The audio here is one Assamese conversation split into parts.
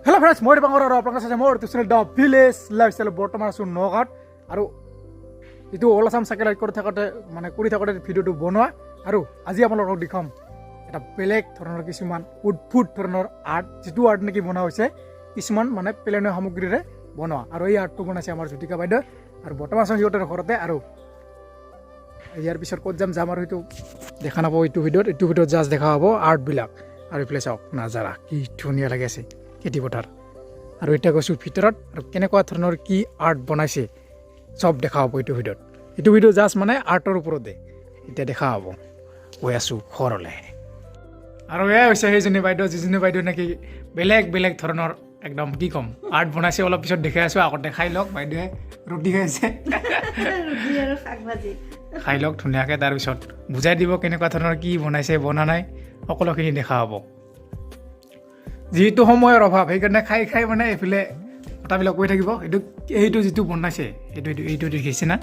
হেল্ল' ফ্ৰেণ্ডছ, মই দীপাংকৰ আৰু আপোনালোকে চাইছে মোৰ চেনেল the village lifestyle. বৰ্তমান আছোঁ নগাঁৱত আৰু যিটো অল আছাম চাইকেল ৰাইড কৰি থাকোঁতে, মানে কৰি থাকোঁতে ভিডিঅ'টো বনোৱা। আৰু আজি আপোনালোকক দেখুৱাম এটা বেলেগ ধৰণৰ কিছুমান অদ্ভুত ধৰণৰ আৰ্ট, যিটো আৰ্ট নেকি বনোৱা হৈছে কিছুমান মানে পেলনীয়া সামগ্ৰীৰে বনোৱা। আৰু এই আৰ্টটো বনাইছে আমাৰ জ্যোতিকা বাইদেউ আৰু বৰ্তমান আছোঁ সিহঁতৰ ঘৰতে। আৰু ইয়াৰ পিছত ক'ত যাম যাম আৰু সেইটো দেখা নাপাব এইটো ভিডিঅ'ত। এইটো ভিডিঅ'ত জাষ্ট দেখা হ'ব আৰ্টবিলাক। আৰু এইফালে চাওক নাজাৰা, কি ধুনীয়া লাগি আছে খেতি পথাৰ। আৰু এতিয়া গৈছোঁ ভিতৰত আৰু কেনেকুৱা ধৰণৰ কি আৰ্ট বনাইছে চব দেখা হ'ব এইটো ভিডিঅ'ত। এইটো ভিডিঅ' জাষ্ট মানে আৰ্টৰ ওপৰতে এতিয়া দেখা হ'ব। গৈ আছোঁ ঘৰলৈ। আৰু এয়াই হৈছে সেইজনী বাইদেউ, যিজনী বাইদেউ নেকি বেলেগ বেলেগ ধৰণৰ একদম কি ক'ম আৰ্ট বনাইছে। অলপ পিছত দেখাই আছোঁ, আগতে খাই লওক। বাইদেৱে ৰুটি খাইছে। ৰুটি আৰু শাক ভাজি। খাই লওক ধুনীয়াকৈ, তাৰপিছত বুজাই দিব কেনেকুৱা ধৰণৰ কি বনাইছে, বনা নাই, সকলোখিনি দেখা হ'ব। যিহেতু সময়ৰ অভাৱ, সেইকাৰণে খাই খাই মানে এইফালে কথাবিলাক কৈ থাকিব। এইটো এইটো যিটো বনাইছে, এইটো এইটো এইটো দেখিছে না?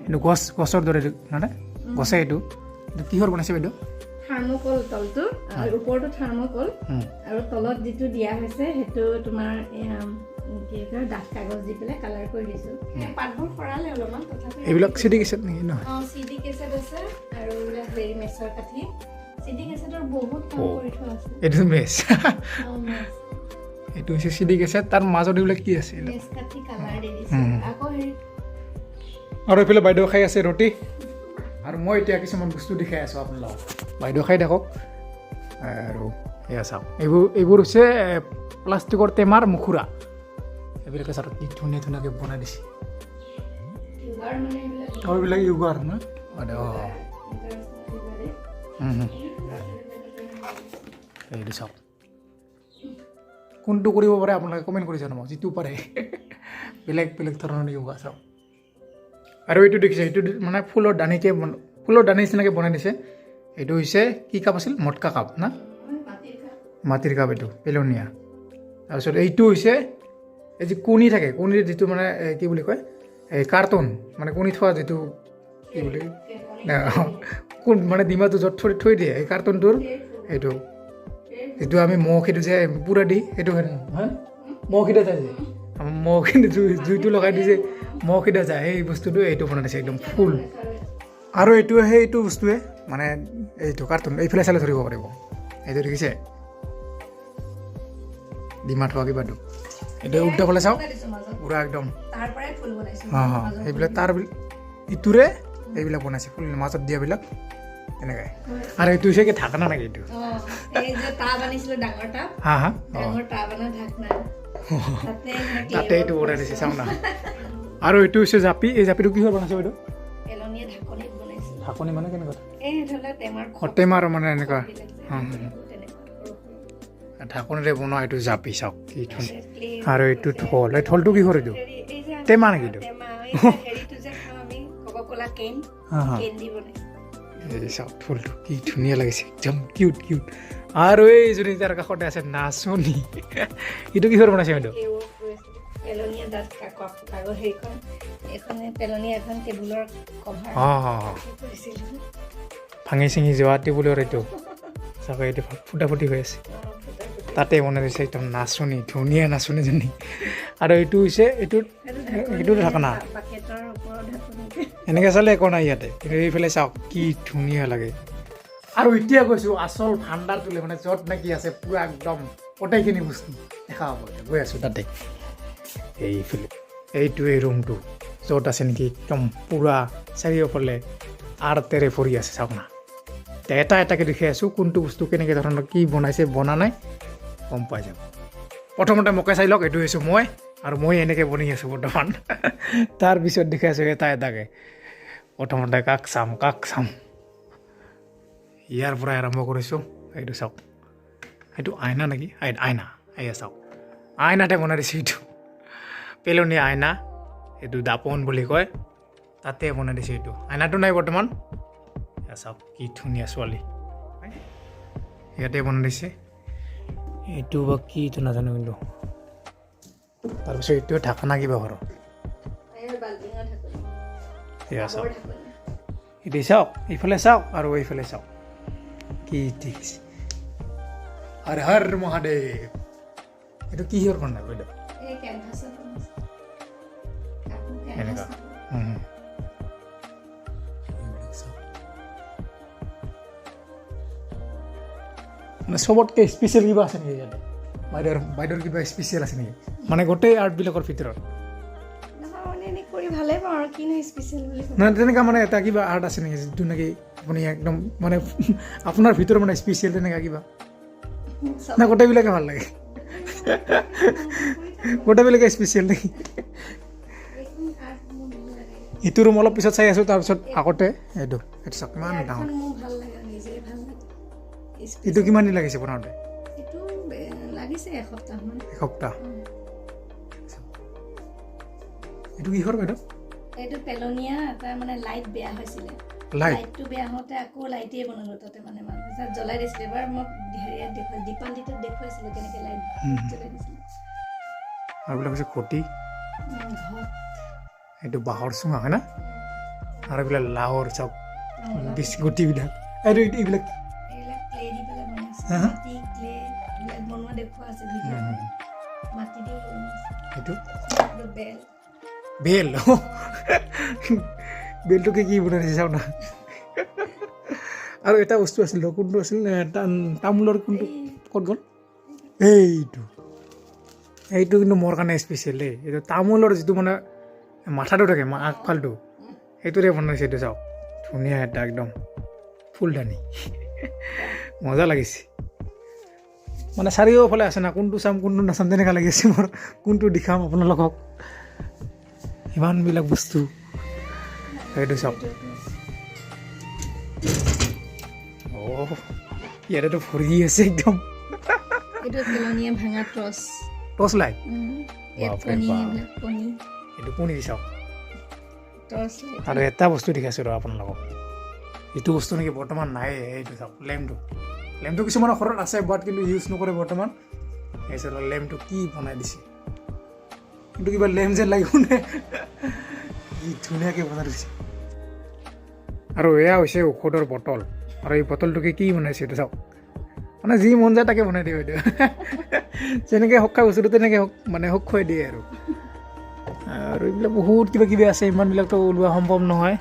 এইটো গছ, গছৰ দৰে নহয়, গছে। এইটো এইটো কিহৰ বনাইছে বাইদেউ? থাৰ্মকল তলটো আৰু ওপৰটো থাৰ্মকল আৰু তলত যিটো দিয়া হৈছে সেইটো তোমাৰ এয়া, কি কয়, ডাঠ কাগজ দি পেলাই কালাৰ কৰি দিছোঁ। এই পাতবোৰ সৰালে অলপমান, তথাপি। এইবিলাক চিডি কেছেট নেকি, নহয়? অঁ, চি ডি কেছেট আছে আৰু এইবিলাক হেৰি মেচৰ কাঠি। চি ডি কেছেটৰ বহুত কাম কৰি থোৱা আছে। এইটো মেচ। অঁ, মেচ। এইটো হৈছে চিডি কেছেট, তাৰ মাজত এইবিলাক কি আছে এইবিলাক? মেচ কাঠি কালাৰ দি দিছোঁ। আকৌ হেৰি। আৰু এইফালে বাইদেউ খাই আছে ৰুটি আৰু মই এতিয়া কিছুমান বস্তু দেখাই আছোঁ আপোনালোকক। বাইদেউ খাই থাকক। আৰু এয়া চাওক, এইবোৰ এইবোৰ হৈছে প্লাষ্টিকৰ টেমাৰ মুখুৰা। এইবিলাকে চাওক, কি ধুনীয়া ধুনীয়াকৈ বনাই দিছে। য়োগাৰ মানে এইবিলাক। আৰু এইবিলাক য়োগাৰ ন? অঁ। ইণ্টাৰনেশ্যনেল। এইটো চাওক, কোনটো কৰিব পাৰে আপোনালোকে কমেণ্ট কৰি জনাব, যিটো পাৰে। বেলেগ বেলেগ ধৰণৰ য়োগা চাওক। আৰু এইটো দেখিছে, এইটো মানে ফুলৰ দানিকে, ফুলৰ দানি নিচিনাকৈ বনাই দিছে। এইটো হৈছে কি কাপ আছিল? মটকা কাপ না? মাটিৰ কাপ। মাটিৰ কাপ এইটো পেলনীয়া। তাৰপিছত এইটো হৈছে এই যি কণী থাকে, কণীৰ যিটো মানে এই কি বুলি কয়, এই কাৰ্টুন, মানে কণী থোৱা যিটো কি বুলি কোন, মানে ডিমাটো য'ত থৈ থৈ দিয়ে, এই কাৰ্টুনটোৰ এইটো যিটো আমি মহ খেদো যে পূৰা দি, সেইটো হয় মহ খেদা যায় যে, আমাৰ মহ খেদি জুইটো লগাই দি যে মহ খেদা যায়, সেই বস্তুটো এইটো বনাই দিছে একদম ফুল। আৰু এইটো সেইটো বস্তুৱে মানে এইটো কাৰ্টুন, এইফালে চালে ধৰিব পাৰিব। এইটো দেখিছে, ডিমা থোৱা কিবাটো। এইটো উল্টা ফালে চাওক। দিছোঁ মাজত। পূৰা একদম। তাৰ পৰাই ফুল বনাইছোঁ। অঁ, সেইবিলাক তাৰ ইটোৰে এইবিলাক বনাইছে, ফুল মাজত দিয়াবিলাক তেনেকাই। আৰু এইটো হৈছে কি, ঢাকনা নেকি এইটো? অঁ, এই যে টাব আনিছিলোঁ, ডাঙৰ টাব। হা হা অঁ। ডাঙৰ টাব অনা ঢাকনা, তাতে মানে তাতে এইটো বনাই দিছে, চাওঁ না। আৰু এইটো হৈছে জাপি। এই জাপিটো কিহৰ বনাইছে বাইদেউ? পেলনীয়া ঢাকনিত বনাইছোঁ। ঢাকনি মানে কেনেকুৱা? এই ধৰি লওক টেমাৰ অঁ, টেমাৰ মানে এনেকুৱা। বিলাক যে, হুম, হুম। তেনেকুৱা সৰু সৰু। ঢাকনিৰে বনোৱা এইটো জাপি, চাওক কি ধুনীয়া। ক্লে। আৰু এইটো ঢোল, এই ঢোলটো কিহৰ এইটো? হেৰি, এই যে আমি টেমা নেকি এইটো? টেমা, এই যে হেৰিটো যে খাওঁ আমি, কোকা কোলা কেন। হা হা কেন দি বনাইছোঁ। এই চাওক, ঢোলটো কি ধুনীয়া লাগিছে, একদম কিউট কিউট। আৰু এইজনী তাৰ কাষতে আছে নাচনী, এইটো কিহৰ বনাইছে বাইদেউ? এই work কৰি আছিলোঁ। পেলনীয়া ডাঠ কাগজ হেৰিখন, এইখন পেলনীয়া এখন টেবুলৰ কভাৰ অঁ অঁ অঁ কৰিছিলোঁ। ভাঙি চিঙি যোৱা টেবুলৰ এইটো চাগে, এইটো ফুটা ফুটি হৈ আছে। অঁ, ফুটা ফুটা। তাতে বনাই দিছে একদম নাচনী, ধুনীয়া নাচনীজনী। আৰু এইটো হৈছে এইটো সেইটো ঢাকনি। এইটো ঢাকনা। বাকেটৰ ওপৰৰ ঢাকনি। এনেকৈ চালে একো নাই ইয়াতে, কিন্তু এইফালে চাওক কি ধুনীয়া লাগে। আৰু এতিয়া গৈছোঁ আচল ভাণ্ডাৰটোলৈ, মানে য'ত নেকি আছে পূৰা একদম গোটেইখিনি বস্তু দেখা হ'ব। এতিয়া গৈ আছোঁ তাতে। এইফালে এইটো এই ৰুমটো য'ত আছে নেকি একদম পূৰা চাৰিওফালে আৰ্টেৰে ভৰি আছে, চাওক না। এতিয়া এটা এটাকৈ দেখি আছোঁ, কোনটো বস্তু কেনেকৈ ধৰণৰ কি বনাইছে, বনা নাই, গম পাই যাব। প্ৰথমতে মোকে চাই লওক, এইটো হৈছোঁ মই আৰু মই এনেকৈ বনি আছোঁ বৰ্তমান। তাৰপিছত দেখি আছোঁ এটা এটাকৈ। প্ৰথমতে কাক চাম, কাক চাম? ইয়াৰ পৰাই আৰম্ভ কৰিছোঁ। এইটো চাওক, সেইটো আইনা নেকি? আইনা, এয়া চাওক, আইনাতে বনাই দিছোঁ। এইটো পেলনীয়া আইনা, এইটো দাপোন বুলি কয়, তাতে বনাই দিছোঁ এইটো। আইনাটো নাই বৰ্তমান। এয়া চাওক, কি ধুনীয়া ছোৱালী, ইয়াতে বনাই দিছে। এইটো বা কি এইটো নাজানো কিন্তু। তাৰপিছত এইটো ঢাকনা কিবা ঘৰৰ। এই বাল্টিঙৰ ঢাকনি। এয়া চাওক। টাবৰ ঢাকনি। এইটো চাওক, এইফালে চাওক আৰু এইফালে চাওক, কি দেখিছে। হৰ হৰ মহাদেৱ। এইটো কিহৰ বনাই বাইদেউ? এই কেনভাছত বনাইছে। কাপোৰ কেনভাছ। এনেকুৱা। কাপোৰ। এইবিলাক চাওক। মানে চবতকৈ স্পেচিয়েল কিবা আছে নেকি ইয়াতে বাইদেউৰ কিবা স্পেচিয়েল আছে নেকি, মানে গোটেই আৰ্টবিলাকৰ ভিতৰত? নহয়, মানে এনেই কৰি ভালেই পাওঁ আৰু কিনো স্পেচিয়েল বুলি ক'ম। নহয়, তেনেকুৱা মানে এটা কিবা আৰ্ট আছে নেকি যিটো নেকি আপুনি একদম মানে আপোনাৰ ভিতৰত মানে স্পেচিয়েল তেনেকুৱা কিবা? চব। না, গোটেইবিলাকে ভাল লাগে? গোটেইবিলাকে স্পেচিয়েল নেকি? এইখন আৰ্ট মোৰ ভাল লাগে। ইটো ৰুম অলপ পিছত চাই আছোঁ, তাৰপিছত আগতে এইটো চাওক, ইমান এই ডাঙৰ। আৰ্টখন মোৰ ভাল লাগে, নিজে ভাল লাগে। এইটো কিমান দিন লাগিছে বনাওঁতে? এইটো লাগিছে এসপ্তাহমান। এসপ্তাহ। এইটো কিহৰ বাইদেউ? এইটো পেলনীয়া এটা, মানে লাইট বেয়া হৈছিলে। লাইট? লাইটটো বেয়া হওঁতে আকৌ লাইটেই বনালোঁ তাতে, মানে মানুহ তাত জ্বলাই দিছিলে। এবাৰ মই হেৰিয়াত দেখুৱাই, দীপান্বিতাত দেখুৱাইছিলোঁ কেনেকৈ লাইট জ্বলাই দিছিলে। আৰু এইবিলাক হৈছে ঘটি। ঘৰত। এইটো বাঁহৰ চুঙা হয় না? আৰু এইবিলাক লাওৰ চাওক, বিচ গুটিবিলাক। এইটো এইবিলাক এইবিলাক ক্লে দি পেলাই বনাইছে। হা হা? মাটি, ক্লে এইবিলাক বনোৱা দেখুওৱা আছে ভিডিঅ'ত। মাটি দিও বনোৱা আছে। এইটো? এইটো বেল। বেল। বেলটোকে কি বনাই দিছে চাওক না। আৰু এটা বস্তু আছিল, কোনটো আছিল? তামোলৰ কোনটো ক'ত গ'ল? এইটো কিন্তু মোৰ কাৰণে স্পেচিয়েল দেই। এইটো তামোলৰ যিটো মানে মাথাটো থাকে, আগফালটো, সেইটোৰে বনাইছে। এইটো চাওক, ধুনীয়া এটা একদম ফুলদানি, মজা লাগিছে। মানে চাৰিওফালে আছে না, কোনটো চাম কোনটো নাচাম তেনেকুৱা লাগি আছে মোৰ, কোনটো দেখাম আপোনালোকক, ইমানবিলাক বস্তু। এইটো চাওক। অ' ইয়াতেতো ভৰি আছে একদম। এইটো পেলনীয়া ভাঙা টৰ্চ। Torch light. ইয়াত বাপৰে কণী। বাপ। এইবিলাক কণী। এইটো কোন দি চাওক। Torch light. আৰু এটা বস্তু দেখাইছোঁ ৰ আপোনালোকক, এইটো বস্তু নেকি বৰ্তমান নাই। এইটো চাওক, লেম্পটো। লেম্পটো কিছুমানৰ ঘৰত আছে, বাট কিন্তু ইউজ নকৰে বৰ্তমান। এই চাওক, লেম্পটো কি বনাই দিছে। কিন্তু কিবা লেম্প যেন লাগিব নে? কি ধুনীয়াকৈ বনাই দিছে। আৰু এয়া হৈছে ঔষধৰ বটল। আৰু এই বটলটোকে কি বনাইছে এইটো চাওক। মানে যি মন যায় তাকে বনাই দিব। এইটো যেনেকৈ হওক খাই বস্তুটো তেনেকৈ হওক, মানে হওক খুৱাই দিয়ে। আৰু এইবিলাক বহুত কিবা কিবি আছে, ইমানবিলাকতো ওলোৱা সম্ভৱ নহয়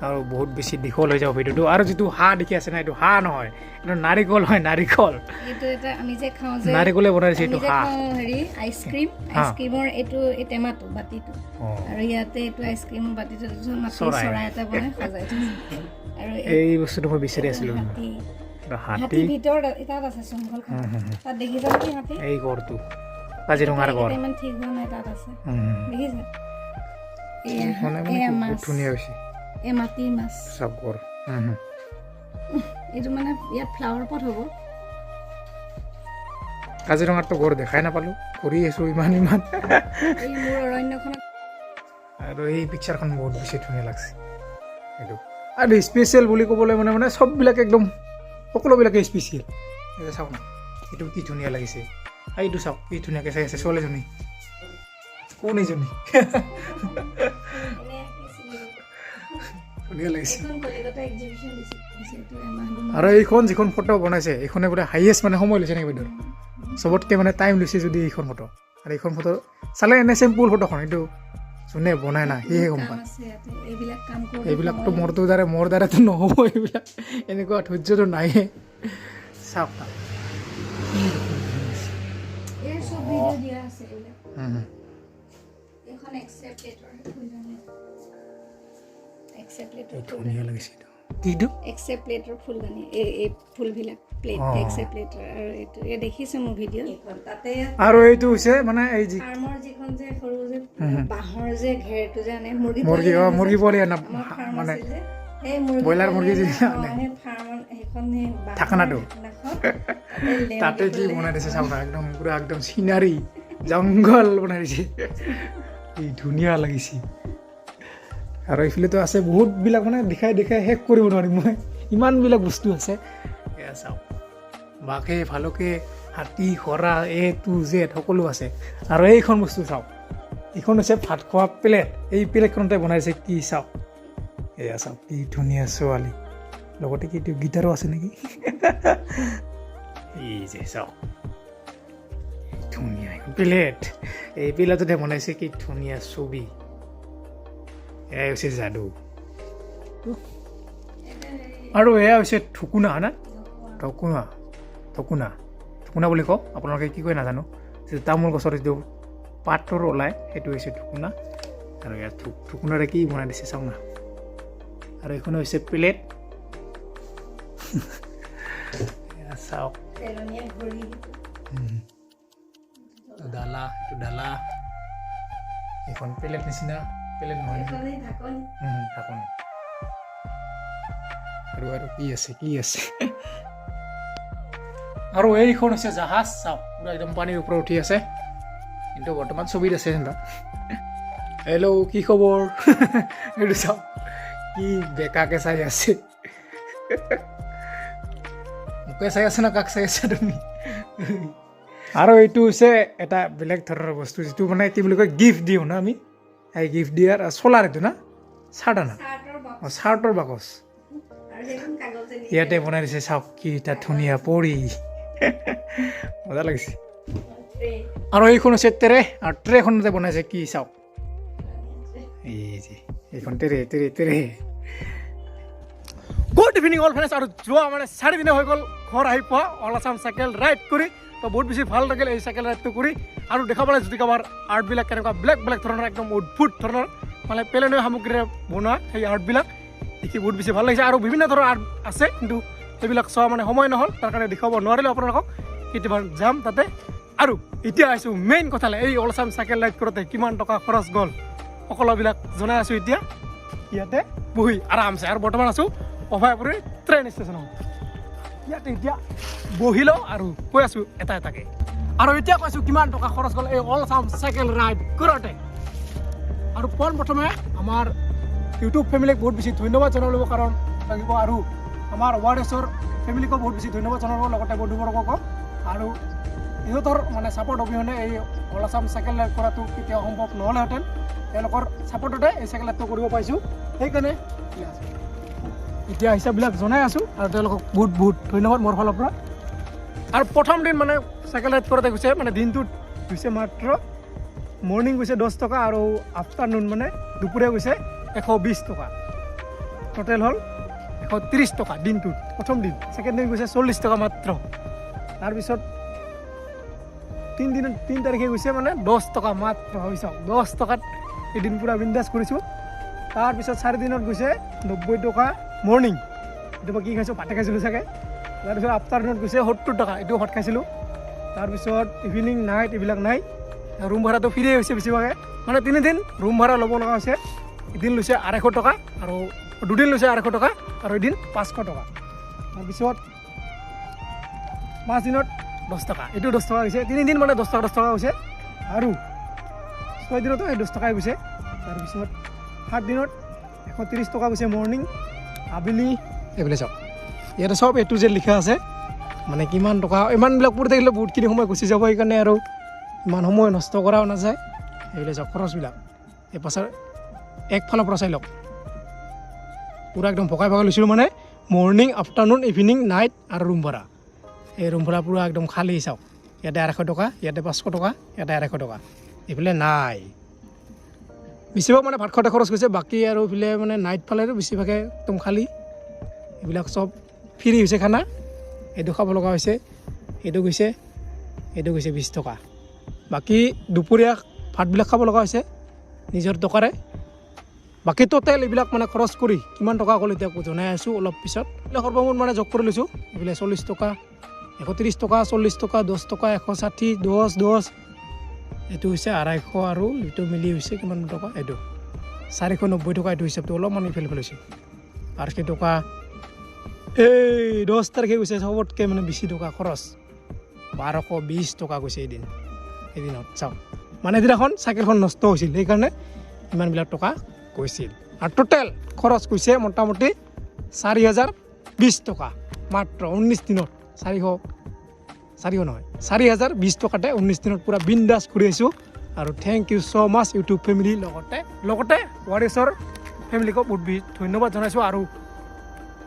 আৰু বহুত বেছি দীঘল হৈ যাব ভিডিঅ'টো। আৰু যিটো হাঁহ দেখি আছে না, এইটো হাঁহ নহয়, এইটো নাৰিকল হয়, নাৰিকল। এইটো এটা আমি যে খাওঁ যে নাৰিকলে বনাইছে আমি এইটো যে হাঁহ। খাওঁ হেৰি আইচক্ৰীম, আইচক্ৰীমৰ এইটো এই টেমাটো, বাতিটো। আৰু ইয়াতে এইটো আইচক্ৰীমৰ বাতিটো মাটি চৰাই। চৰাই এটা বনাই সজাই থৈছে। আৰু এই বস্তুটো মই বিচাৰি আছিলোঁ। হাতী। এইটো হাতী হাতী। ভিতৰত তাত আছে, জংঘলখন তাত দেখিছা নেকি হাতী? এই গড়টো কাজিৰঙাৰ গড়। এইকেইটা ইমান ঠিক হোৱা নাই, তাত আছে। দেখিছা? এয়া মানে মানে এয়া কি বহুত মাছ। ধুনীয়া হৈছে। এই মাটিৰ মাছ। চাওক গড়। হুম, হুম। এইটো মানে ইয়াত ফ্লাৱাৰ পট হ'ব। কাজিৰঙাততো গড় দেখাই নাপালোঁ, ঘূৰি আছোঁ ইমান ইমান। এই মোৰ অৰণ্যখনত। আৰু এই পিকচাৰখন বহুত বেছি ধুনীয়া লাগছে এইটো। আৰু স্পেচিয়েল বুলি ক'বলৈ মানে চববিলাক একদম সকলোবিলাকে স্পেচিয়েল। এই যে চাওক না, এইটো কি ধুনীয়া লাগিছে। এইটো চাওক, কি ধুনীয়াকৈ চাই আছে ছোৱালীজনী। কোন এইজনী? এনে আঁকিছিলোঁ। ধুনীয়া লাগিছে। এইখন কলিকতা এক্সিবিশ্যন দিছিল, এইটো এমাহ দুমাহ। আৰু এইখন যিখন ফটো বনাইছে, এইখনে বোলে হাইয়েষ্ট মানে সময় লৈছে নেকি বাইদেউ? চবতকৈ মানে টাইম লৈছে যদি এইখন ফটো। আৰু এইখন ফটো চালে এনে চিম্পুল ফটোখন, এইটো যোনে বনাই না সিহে গম কাম পায়। আছে ইয়াতে, এইবিলাক কাম কৰোঁতে। এইবিলাকতো সময় মোৰ দ্বাৰাতো নহ'ব এইবিলাক, এনেকুৱা ধৈৰ্যটো নাইয়ে। চাওক না। এই চব ভিডিঅ' দিয়া আছে এইবিলাক। হুম, হুম। এইখন এক্সৰে প্লেটৰ ফুলদানি, এক্সৰে প্লেটৰ। এই ধুনীয়া লাগিছে। এইটো কিটো? এক্সৰে প্লেটৰ ফুলদানি, এই ফুলবিলাক প্লেট। এক্সৰে প্লেটৰ। আৰু এইটো এই দেখিছোঁ মোৰ ভিডিঅ' এইখন তাতে। আৰু এইটো হৈছে মানে এই যি ফাৰ্মৰ যিখন যে সৰু যে বাঁহৰ যে ঘেৰটো যে আনে মুৰ্গী মুৰ্গী পোৱালি মুৰ্গী পোৱালি আনা আমাৰ ফাৰ্ম মানে আছিল যে, সেই মুৰ্গী ব্ৰইলাৰ পোৱালি মুৰ্গী আনা, যি আনে। সেই ফাৰ্মত সেইখন সেই বাঁহৰ ঢাকনাটো। ঢাকনাখন তাতে লেম তাতে দি কি পেলাই বনাই দিছে চাওক না, একদম পুৰা একদম চিনাৰী জংঘল বনাই দিছে। কি ধুনীয়া লাগিছে। আৰু এইফালেতো আছে বহুতবিলাক, মানে দেখাই দেখাই শেষ কৰিব নোৱাৰিম মই, ইমানবিলাক বস্তু আছে। এয়া চাওক, বাঘে ভালুকে হাতী ঘোঁৰা এ টু জেড সকলো আছে। আৰু এইখন বস্তু চাওক, এইখন হৈছে ভাত খোৱা প্লেট। এই প্লেটখনতে বনাইছে কি চাওক। এয়া চাওক, কি ধুনীয়া ছোৱালী। লগতে কি এইটো গীটাৰো আছে নেকি? এই যে চাওক, ধুনীয়া এইখন। প্লেট, এই প্লেটতে বনাইছে কি ধুনীয়া ছবি। এয়াই হৈছে যাদু। আৰু এয়া হৈছে ঠুকুনা না, ঢকুনা, ঢকুনা, ঢকুনা বুলি কওঁ, আপোনালোকে কি কয় নাজানো। যিটো তামোল গছৰ যিটো পাতৰ ওলায়, সেইটো হৈছে ঢকুনা। আৰু ইয়াত ঢকুনাৰে কি বনাই দিছে চাওঁ না। আৰু এইখন হৈছে প্লেট। এয়া চাওক। পেলনীয়া ঘড়ী। ডালা, এইটো ডালা। এইখন প্লেট নিচিনা, প্লেট নহয় নেকি? এইখন এই ঢাকনি। ঢাকনি। আৰু কি আছে, কি আছে? আৰু এইখন হৈছে জাহাজ। চাওক, পুৰা একদম পানীৰ ওপৰত উঠি আছে, কিন্তু বৰ্তমান ছবিত আছে যেনিবা। হেল্ল', কি খবৰ? এইটো চাওক, কি বেকাকে চাই আছে। মোকে চাই আছে না কাক চাই আছে তুমি? আৰু এইটো হৈছে এটা বেলেগ ধৰণৰ বস্তু, যিটো মানে কি বুলি কয়, গিফ্ট দিওঁ না আমি, সেই গিফ্ট দিয়াৰ চলাৰ এইটো না চাৰ্ট আনা। চাৰ্টৰ বক্স। অঁ, চাৰ্টৰ বাকচ। আৰু সেইখন কাগজে দি ইয়াতে বনাই দিছে। চাওক, কি এটা ধুনীয়া পৰি, মজা লাগিছে। ট্ৰে। আৰু এইখন হৈছে ট্ৰে, আৰু ট্ৰেখনতে বনাইছে কি চাওক। এই যে এইখন tray, tray, tray. Good evening all friends. আৰু যোৱা মানে 4 দিনে হৈ গ'ল ঘৰ আহি পোৱা, অল আছাম চাইকেল ৰাইড কৰি। তো বহুত বেছি ভাল লাগিল এই চাইকেল ৰাইডটো কৰি। আৰু দেখা পালে যদি কাৰোবাৰ আৰ্টবিলাক কেনেকুৱা বেলেগ বেলেগ ধৰণৰ, একদম অদ্ভুত ধৰণৰ, মানে পেলনীয়া সামগ্ৰীৰে বনোৱা সেই আৰ্টবিলাক দেখি বহুত বেছি ভাল লাগিছে। আৰু বিভিন্ন ধৰণৰ আৰ্ট আছে, কিন্তু সেইবিলাক চোৱা মানে সময় নহ'ল, তাৰ কাৰণে দেখুৱাব নোৱাৰিলোঁ আপোনালোকক। কেতিয়াবা যাম তাতে। আৰু এতিয়া আহিছোঁ মেইন কথালৈ, এই অল আছাম চাইকেল ৰাইড কৰোঁতে কিমান টকা খৰচ গ'ল, সকলোবিলাক জনাই আছোঁ এতিয়া ইয়াতে বহি আৰামছে। আৰু বৰ্তমান আছোঁ অভয়াপুৰী ট্ৰেইন ষ্টেচনত। ইয়াতে এতিয়া বহি লওঁ আৰু কৈ আছোঁ এটা এটাকে। আৰু এতিয়া কৈছোঁ কিমান টকা খৰচ গ'ল এই অল আছাম চাইকেল ৰাইড কৰোঁতে। আৰু পোনপ্ৰথমে আমাৰ ইউটিউব ফেমিলিক বহুত বেছি ধন্যবাদ জনাব লাগিব, কাৰণ লাগিব, আৰু আমাৰ ৱাৰ্ডেছৰ ফেমিলিকো বহুত বেছি ধন্যবাদ জনাব, লগতে বন্ধুবৰ্গকো। আৰু ইহঁতৰ মানে ছাপৰ্ট অবিহনে এই অল আছাম চাইকেল ৰাইড কৰাটো কেতিয়াও সম্ভৱ নহ'লেহেঁতেন। তেওঁলোকৰ ছাপৰ্টতে এই চাইকেল ৰাইডটো কৰিব পাৰিছোঁ, সেইকাৰণে এতিয়া হিচাপবিলাক জনাই আছোঁ। আৰু তেওঁলোকক বহুত বহুত ধন্যবাদ মোৰ ফালৰ পৰা। আৰু প্ৰথম দিন মানে চাইকেল ৰাইড কৰোঁতে গৈছে, মানে দিনটোত গৈছে মাত্ৰ মৰ্ণিং গৈছে 10 টকা, আৰু আফটাৰনুন মানে দুপৰীয়া গৈছে 120 টকা। টোটেল হ'ল 130 টকা দিনটোত প্ৰথম দিন। ছেকেণ্ড দিন গৈছে 40 টকা মাত্ৰ। তাৰপিছত 3 দিনত 3 তাৰিখে গৈছে মানে 10 টকা মাত্ৰ। ভাবি চাওক, 10 টকাত এদিন পূৰা বিন্দাছ কৰিছোঁ। তাৰপিছত 4 দিনত গৈছে 90 টকা মৰ্ণিং, এইটো মই কি খাইছোঁ, ভাতে খাইছিলোঁ চাগে। তাৰপিছত আফটাৰনুনত গৈছে 70 টকা, এইটোও ভাত খাইছিলোঁ। তাৰপিছত ইভিনিং, নাইট এইবিলাক নাই। ৰুম ভাড়াটো ফ্ৰীয়ে হৈছে বেছিভাগে, মানে 3 দিন ৰুম ভাড়া ল'ব লগা হৈছে। এদিন লৈছে 250 টকা, আৰু দুদিন লৈছে 250 টকা, আৰু এদিন 500 টকা। তাৰপিছত 5 দিনত 10 টকা, এইটো 10 টকা হৈছে। 3 দিন মানে 10 টকা 10 টকা হৈছে, আৰু 6 দিনতো সেই 10 টকাই গৈছে। তাৰপিছত 7 দিনত 130 টকা গৈছে মৰ্ণিং, আবেলি। এইফালে চাওক, ইয়াতে চব এইটো যে লিখা আছে, মানে কিমান টকা, ইমানবিলাক পৰি থাকিলে বহুতখিনি সময় গুচি যাব, সেইকাৰণে আৰু ইমান সময় নষ্ট কৰাও নাযায়। এইফালে চাওক খৰচবিলাক, এই পাছৰ একফালৰ পৰা চাই লওক। পূৰা একদম ভগাই ভগাই লৈছিলোঁ, মানে মৰ্ণিং, আফটাৰনুন, ইভিনিং, নাইট আৰু ৰুম ভাড়া। এই ৰুম ভাড়া পূৰা একদম খালী। চাওক, ইয়াতে 250 টকা, ইয়াতে 500 টকা, ইয়াতে 250 টকা, এইফালে নাই। বেছিভাগ মানে ভাত খাওঁতে খৰচ গৈছে, বাকী আৰু এইফালে মানে নাইট ফালে বেছিভাগে একদম খালী। এইবিলাক চব ফ্ৰী হৈছে খানা, এইটো খাব লগা হৈছে। এইটো গৈছে, এইটো গৈছে 20 টকা। বাকী দুপৰীয়া ভাতবিলাক খাব লগা হৈছে নিজৰ টকাৰে। বাকী টোটেল এইবিলাক মানে খৰচ কৰি কিমান টকা গ'ল এতিয়া জনাই আছোঁ অলপ পিছত। এইবিলাক সৰ্বমুঠ মানে যোগ কৰি লৈছোঁ। এইফালে 40 টকা, 130 টকা, 40 টকা, 10 টকা, 160, 10, 10, এইটো হৈছে 250, আৰু এইটো মিলি হৈছে কিমান টকা? এইটো 490 টকা। এইটো হিচাপটো অলপমান ইফালে ইফালে হৈছে, 80 টকা। এই 10 তাৰিখে গৈছে চবতকৈ মানে বেছি টকা খৰচ, 1220 টকা গৈছে এদিন, এদিনত। চাওক, মানে এদিনাখন চাইকেলখন নষ্ট হৈছিল, সেইকাৰণে ইমানবিলাক টকা গৈছিল। আৰু টোটেল খৰচ গৈছে মোটামুটি 4020 টকা মাত্ৰ 19 দিনত। 400, 400 নহয়, 4020 টকাতে 19 দিনত পূৰা বিন্দাছ ঘূৰি আহিছোঁ। আৰু thank you so much YouTube family, লগতে ৱাৰেছৰ ফেমিলিকো বহুত বেছি ধন্যবাদ জনাইছোঁ, আৰু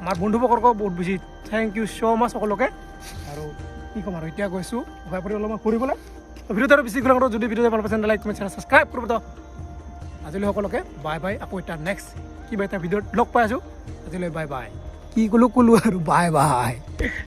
আমাৰ বন্ধুবৰ্গকো বহুত বেছি thank you so মাছ সকলোকে। আৰু কি ক'ম, আৰু এতিয়া গৈছোঁ অভয়াপুৰী অলপমান ফুৰিবলৈ। তো ভিডিঅ'টো আৰু বেছি ঘূৰা, যদি ভিডিঅ'টো ভাল পাইছে, লাইক, কমেণ্ট, ছাবস্ক্ৰাইব কৰিব। তো আজিলৈ সকলোকে বাই বাই। আকৌ এটা নেক্সট কিবা এটা ভিডিঅ'ত লগ পাই আছোঁ। আজিলৈ বাই বাই। কি ক'লোঁ ক'লোঁ আৰু, বাই বাই।